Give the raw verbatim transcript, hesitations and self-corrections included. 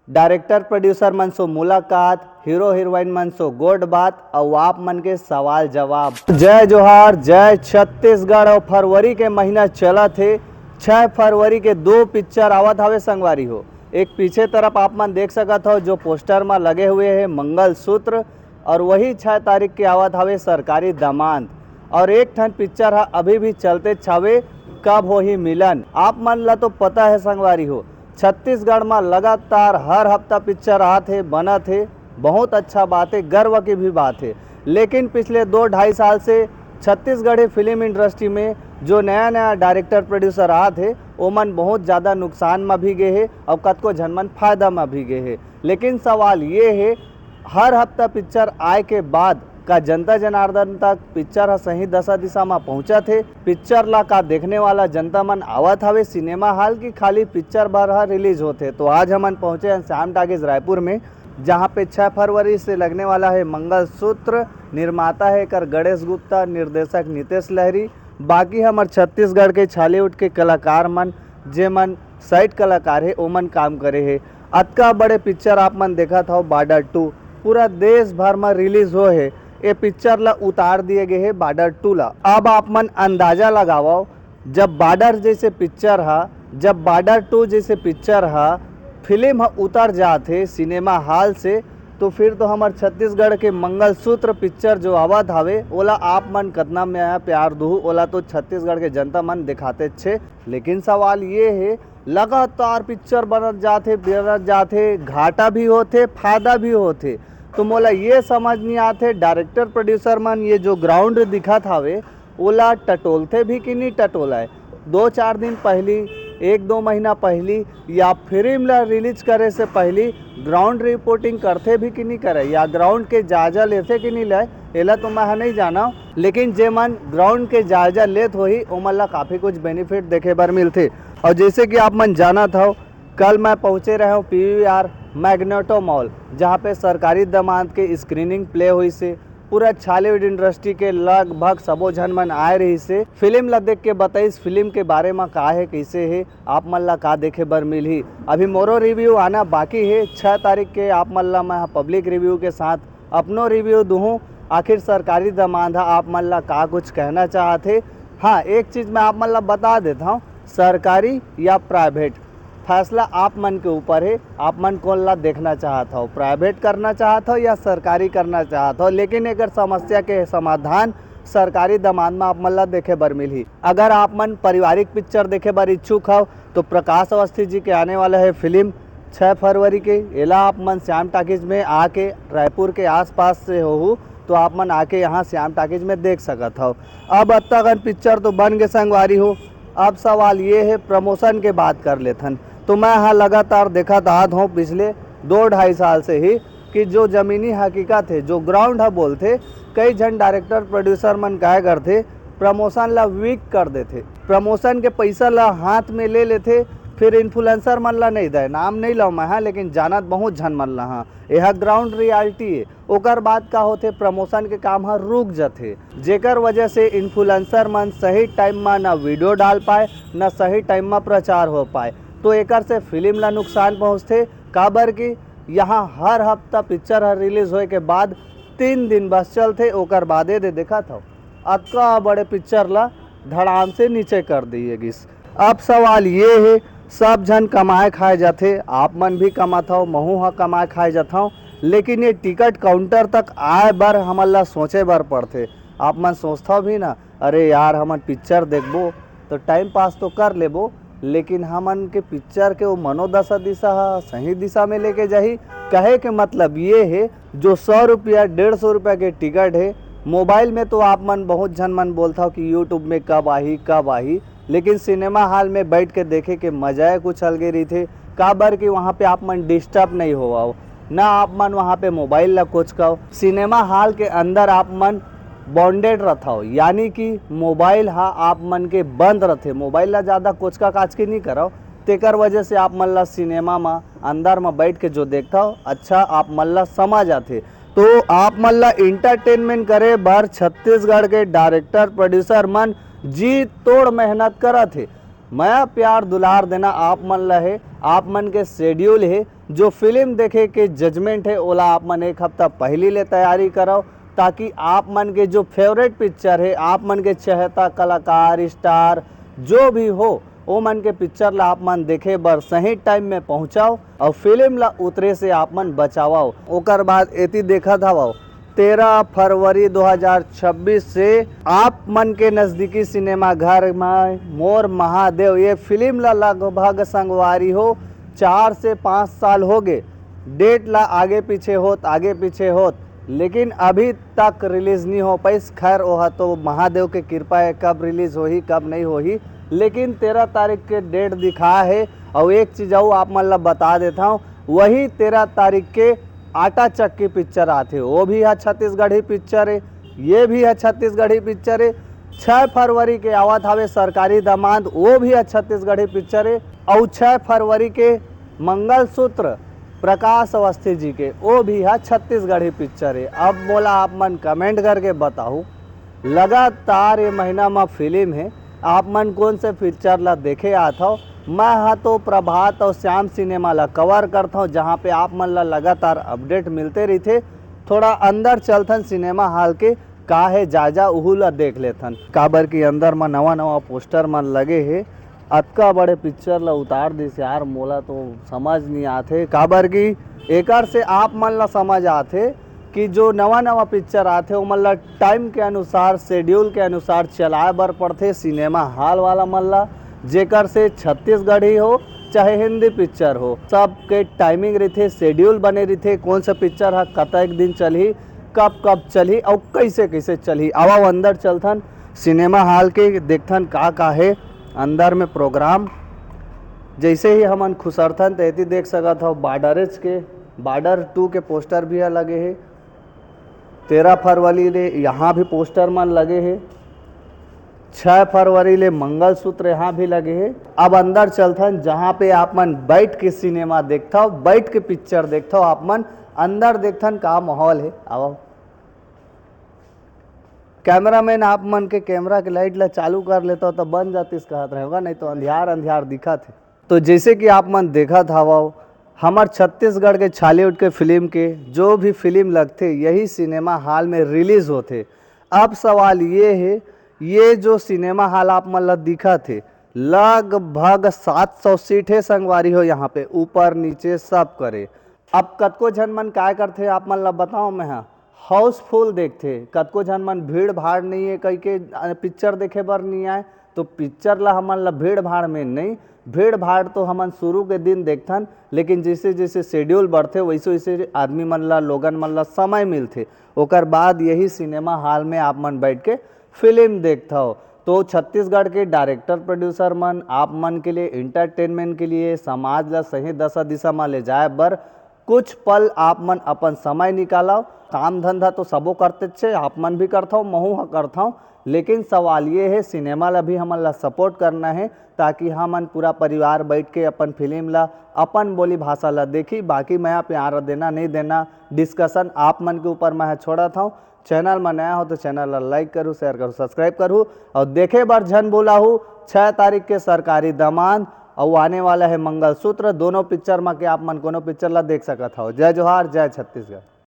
Director producer मन सो मुलाकात, hero heroine मन सो गोठ बात, अउ आप मन के सवाल जवाब। जय जोहार, जय छत्तीसगढ़। अउ फरवरी के महीना चलत हे, छह फरवरी के दो पिक्चर आवत हवे संगवारी हो। एक पीछे तरफ आप मन देख सकत हो जो पोस्टर म लगे हुए हे मंगलसूत्र, और वही छह तारीख के आवत हवे सरकारी दामांद। और एक ठन पिक्चर ह अभी भी चलते छावे, कब होही मिलन। आप मन ला तो पता है संगवारी हो, छत्तीसगढ़ म लगातार हर हफ्ता पिक्चर आत हे, बनत हे। बहुत अच्छा बात है, गर्व की भी बात है। लेकिन पिछले दो ढाई साल से छत्तीसगढ़ी फिल्म इंडस्ट्री में जो नया नया डायरेक्टर प्रोड्यूसर आत हे, ओमन बहुत ज़्यादा नुकसान में भी गए हे और कतको झन मन फायदा में भी गए हे। लेकिन सवाल ये है, हर हफ्ता पिक्चर आए के बाद का जनता जनार्दन तक पिक्चर ह सही दशा दिशा में पहुंचत हे? पिक्चर ला का देखने वाला जनता मन आवत हवे सिनेमा हॉल की खाली पिक्चर भर ह रिलीज होथे? तो आज हमन पहुंचे हैं श्याम टाकीज रायपुर में, जहां पे छह फरवरी से लगने वाला है मंगलसूत्र। निर्माता है एकर गणेश गुप्ता, निर्देशक नितेश लहरी। बाकी हमर छत्तीसगढ़ के छालीवुड के कलाकार मन, जे मन साइड कलाकार हे, ओमन काम करे हे। अतका बड़े पिक्चर आप मन देखत हव, बॉर्डर टू पूरा देश भर म रिलीज हो हे। ए पिक्चर ला उतार दिए गए हे, बॉर्डर टू ला। अब आप मन अंदाजा लगावव, जब बॉर्डर जैसे पिक्चर ह, जब बॉर्डर टू जैसे पिक्चर ह, फिल्म ह उतर जात हे सिनेमा हॉल से, तो फिर तो हमर छत्तीसगढ़ के मंगलसूत्र पिक्चर जो आवत हवे, ओला आप मन कतना मया प्यार दुहू, ओला तो छत्तीसगढ़ के जनता मन दिखाते छे। लेकिन सवाल ये हे, लगातार पिक्चर बनत जाथे, बनत जाथे, घाटा भी होथे, फायदा भी होथे। तो मोला ये समझ नहीं आथे, डायरेक्टर प्रोड्यूसर मन ये जो ग्राउंड दिखत हवे, ओला टटोलथे भी कि नहीं टटोलाय? दो चार दिन पहली, एक दो महीना पहली, या फिल्म ला रिलीज करे से पहली ग्राउंड रिपोर्टिंग करथे भी कि नहीं करे, या ग्राउंड के जायजा लेथे कि नहीं ले, एला तो मैं ह नहीं जानव। लेकिन जे मन ग्राउंड के जायजा लेत होही, ओमन ला काफ़ी कुछ बेनिफिट देखे बर मिलथे। और जैसे कि आप मन जानत हव, कल मैं पहुँचे रहे हूँ पी वी आर मैग्नेटो मॉल, जहाँ पे सरकारी दामांद के स्क्रीनिंग प्ले होइस हे। पूरा छालीवुड इंडस्ट्री के लगभग सबो झन मन आए रहिस हे। फिल्म ला देख के बताइस फिल्म के बारे म का हे, कैसे हे, आप मन ला का देखे बर मिलही। अभी मोरो रिव्यू आना बाकी हे, छह तारीख के आप मन ला मैं पब्लिक रिव्यू के साथ अपनो रिव्यू दूहूँ। आखिर सरकारी दामांद ह आप मन ला का कुछ कहना चाहत हे। हाँ, एक चीज़ मैं आप मन ला बता देत हव, सरकारी या प्राइवेट, फैसला आप मन के ऊपर हे। आप मन कौन ला देखना चाहत हव, प्राइवेट करना चाहत हव या सरकारी करना चाहत हव, लेकिन एकर समस्या के समाधान सरकारी दामांद म आप मन ला देखे बर मिलही। अगर आप मन पारिवारिक पिक्चर देखे बर इच्छुक हव, तो प्रकाश अवस्थी जी के आने वाला है फिल्म छह फरवरी के। एला आप मन श्याम टाकीज में आके, रायपुर के आसपास से होहू, तो आप मन आके यहाँ श्याम टाकीज में देख सकत हव। अब अत्ता कन पिक्चर तो बन गे संगवारी हो, अब सवाल ये है, प्रमोशन के बात कर लेथन। तो मैं ह लगातार देखत आत हूँ पिछले दो ढाई साल से ही कि जो जमीनी हकीकत है, जो ग्राउंड ह बोलथे, कई झन डायरेक्टर प्रोड्यूसर मन काय करथे, प्रमोशन ला वीक कर देथे, प्रमोशन के पैसा ला हाथ में ले लेथे, फिर इन्फ्लुएंसर मन ला नहीं दे। नाम नहीं लव मैं ह, लेकिन जानत बहुत झन मन ला ह। यह ग्राउंड रियलिटी है। ओकर बाद का होथे, प्रमोशन के काम ह रुक जथे, जेकर वजह से इन्फ्लुएंसर मन सही टाइम म ना वीडियो डाल पाए, ना सही टाइम म प्रचार हो पाए। तो एकर से फिल्म ला नुकसान पहुंचथे, काबर कि यहाँ हर हफ्ता पिक्चर ह रिलीज होए के बाद तीन दिन बस चलथे, ओकर बादे दे देखत हव अतका बड़े पिक्चर ला धड़ाम से नीचे कर दिए गिस। अब सवाल ये है, सब झन कमाए खाए जाथे, आप मन भी कमाथव, महू ह कमाए खाए जाथव, लेकिन ये टिकट काउंटर तक आए बर हमन ला सोचे बर पड़थे। आप मन सोचथव भी ना, अरे यार, हमन पिक्चर देखबो तो टाइम पास तो कर लेबो, लेकिन हमन के पिक्चर के वो मनोदशा दिशा ह सही दिशा में लेके जाही। कहे के मतलब ये है, जो सौ रुपया, डेढ़ सौ रुपया के टिकट है, मोबाइल में तो आप मन बहुत झन मन बोलथव कि यूट्यूब में कब आही, कब आही, लेकिन सिनेमा हॉल में बैठ के देखे के मजा कुछ अलगे रहिथे। काबर कि वहाँ पे आप मन डिस्टर्ब नहीं होवव, ना आप मन वहाँ पे मोबाइल ला कोचकव। सिनेमा हॉल के अंदर आप मन बॉन्डेड रथव, यानी कि मोबाइल हा आप मन के बंद रथे, मोबाइल ला ज़्यादा कोचका काचकी नहीं करव। तेकर वजह से आप मन ला सिनेमा म अंदर म बैठ के जो देखथव, अच्छा आप मन ला समझ आथे। तो आप मन ला एंटरटेनमेंट करे बर छत्तीसगढ़ के डायरेक्टर प्रोड्यूसर मन जी तोड़ मेहनत करत हे। मया प्यार दुलार देना आप मन ला हे, आप मन के शेड्यूल हे। जो फिल्म देखे के जजमेंट हे, ओला आप मन एक हफ्ता पहिली ले तैयारी करव, ताकि आप मन के जो फेवरेट पिक्चर हे, आप मन के चहेता कलाकार, स्टार जो भी हो, ओ मन के पिक्चर ला आप मन देखे बर सही टाइम में पहुँचाव और फिल्म ला उतरे से आप मन बचावव। ओकर बाद एती देखत हवव, तेरह फरवरी दो हज़ार छब्बीस से आप मन के नजदीकी सिनेमा घर में मोर महादेव, ये फिल्म ला लगभग संगवारी हो चार से पाँच साल हो गे, डेट ला आगे पीछे होत, आगे पीछे होत, लेकिन अभी तक रिलीज नहीं हो पाइस। खैर, ओह तो महादेव के कृपा है, कब रिलीज होही, कब नहीं होही, लेकिन तेरह तारीख के डेट दिखा है। और एक चीज और आप मन ला बता देता हूँ, वही तेरह तारीख के आटा चक्की पिक्चर आथे, वो भी है छत्तीसगढ़ी पिक्चर है, ये भी है छत्तीसगढ़ी पिक्चर है। छः फरवरी के आवत हवे सरकारी दामाद, वो भी है छत्तीसगढ़ी पिक्चर है। और छः फरवरी के मंगलसूत्र प्रकाश अवस्थी जी के, वो भी है छत्तीसगढ़ी पिक्चर है। अब मोला आप मन कमेंट करके बताओ, लगातार ये महीना में फिल्म है, आप मन कौन से पिक्चर ला देखे आत हव? मैं हा तो प्रभात और श्याम सिनेमा ला कवर करत हव, जहाँ पे आप मन ला लगातार अपडेट मिलते रहिथे। थोड़ा अंदर चलथन सिनेमा हॉल के, का है जायजा, उहू ला देख लेथन। काबर कि अंदर म नवा नवा पोस्टर मन लगे हे। अतका बड़े पिक्चर ला उतार दिस यार, मोला तो समझ नहीं आथे। काबर कि एकर से आप मन ला समझ आथे कि जो नवा नवा पिक्चर आथे, ओमन ला टाइम के अनुसार, शेड्यूल के अनुसार चलाए बर पड़थे सिनेमा हॉल वाला मन ला, जेकर से छत्तीसगढ़ी हो चाहे हिंदी पिक्चर हो, सबके टाइमिंग रहिथे, शेड्यूल बने रहिथे, कौन सा पिक्चर ह कतक दिन चलही, कब कब चलही और कैसे कैसे चलही। आवव अंदर चलथन सिनेमा हॉल के, देखथन का का हे अंदर में प्रोग्राम। जैसे ही हमन खुसरथन, तो एती देख सकत हव बॉर्डरेज के, बॉर्डर टू के पोस्टर भी ह लगे हे। तेरह फरवरी ले यहाँ भी पोस्टर मन लगे हे, छः फरवरी ले मंगलसूत्र यहाँ भी लगे हे। अब अंदर चलथन, जहाँ पे आप मन बैठ के सिनेमा देखथव, बैठ के पिक्चर देखथव, आप मन अंदर देखथन का माहौल हे। आवव, कैमरामैन आप मन के कैमरा के लाइट ला चालू कर लेता तो बन जातिस कहत रहेगा, नहीं तो अंधियार अंधियार दिखत हे। तो जैसे कि आप मन देखत हवव, हमर छत्तीसगढ़ के छॉलीवुड के फिल्म के जो भी फिल्म लगथे, यही सिनेमा हॉल में रिलीज होथे। अब सवाल ये हे, ये जो सिनेमा हॉल आप मन ला दिखत हे, लगभग सात सौ सीट हे संगवारी हो, यहाँ पे ऊपर नीचे सब करे। अब कतको झन मन काय करथे, आप मन ला बताओ मैं हा, हाउसफुल देखथे। कतको झन मन भीड़ भाड़ नहीं है कह के, अ, पिक्चर देखे बर नहीं आए, तो पिक्चर ला हमन ला भीड़ भाड़ में नहीं, भीड़ भाड़ तो हमन शुरू के दिन देखथन, लेकिन जैसे जैसे शेड्यूल बढ़थे, वैसे वैसे आदमी मन ला, लोगन मन ला समय मिलथे, ओकर बाद यही सिनेमा हॉल में आप मन बैठ के फिल्म देखथव। तो छत्तीसगढ़ के डायरेक्टर प्रोड्यूसर मन आप मन के लिए, एंटरटेनमेंट के लिए, समाज ला सही दशा दिशा में ले जाए बर कुछ पल आप मन अपन समय निकालव। काम धंधा तो सबो करते छे, आप मन भी करथव, महू ह करथव, लेकिन सवाल ये है, सिनेमा ला भी हमन ला सपोर्ट करना है, ताकि हमन पूरा परिवार बैठ के अपन फिल्म ला, अपन बोली भाषा ला देखी। बाकी मैं प्यार देना नहीं देना, डिस्कशन आप मन के ऊपर मैं छोड़त हूँ। चैनल में नया हो तो चैनल ला लाइक करू, शेयर करू, सब्सक्राइब करू और देखे बर झन भूलाहू छः तारीख के सरकारी दामाद और आने वाला है मंगलसूत्र। दोनों पिक्चर में के आप मन कोनो पिक्चर ला देख सकत हव। जय जोहार, जय छत्तीसगढ़।